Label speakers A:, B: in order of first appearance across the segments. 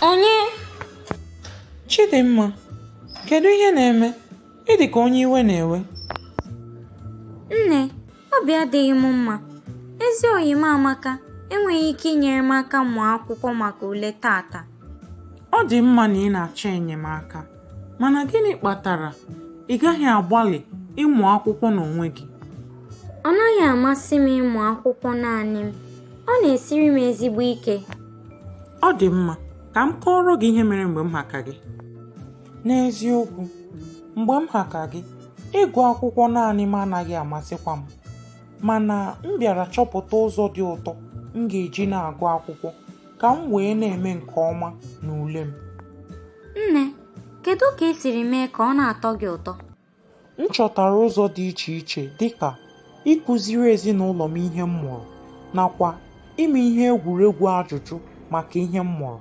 A: Onye?
B: Chidimma, kedu ihe na-eme? Ị dị ka onye iwe na-ewe.
A: Nne, obi adịghị m mma. Ezi oyi m Amaka enweghị ike inyere m aka mụọ akwụkwọ maka ule tata.
B: Ọ dị mma na ị na-achọ enyemaka, mana gịnị kpatara ị gaghị agbalị ịmụ akwụkwọ n'onwe gị?
A: Ọ naghị amasị m ịmụ akwụkwọ naanị m. Ọ na-esiri m ezigbo ike.
B: Ọ dị mma, ka m kọọrọ gị ihe mere mgbe m ha ka gị. N'eziokwu, mgbe m ha ka gị, ịgụ akwụkwọ naanị m anaghị amasịkwa m. Mana m bịara chọpụta ụzọ dị ụtọ m ga-eji na-agụ akwụkwọ ka m wee na-eme nke ọma n'ule m.
A: Nne, kedu ka ị siri mee ka ọ na-atọ gị ụtọ?
B: M chọtara ụzọ dị iche iche dịka ịkụziri ezinụlọ m ihe m mụrụ nakwa ime ihe egwuregwu ajụjụ maka ihe m mụrụ.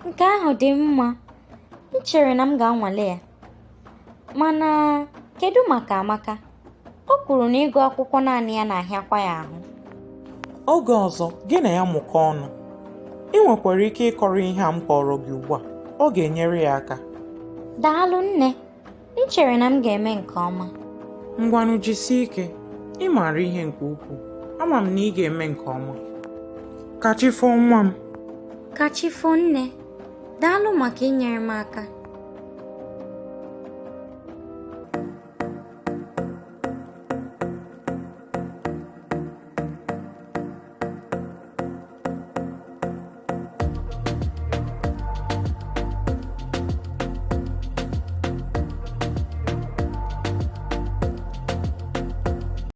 A: Nke ahụ dị mma. M chere na m ga-anwale ya. Mana kedu maka Amaka? O kwuru na ịgụ akwụkwọ naanị ya na-ahịakwa ya ahụ.
B: Oge ọzọ, gị na ya mụkọọ ọnụ. Ị nwekwara ike ịkọrọ ihe a m kọrọ gị ugbu a. Ọ ga-enyere ya aka.
A: Daalụ nne. M chere na m ga-eme nke ọma.
B: Ngwanụ jisie ike. Ị maara ihe nke ukwuu. Ama m na ị ga-eme nke ọma. Ka chi foo nwa m.
A: Ka chi foo nne. Daalụ maka inyere m aka.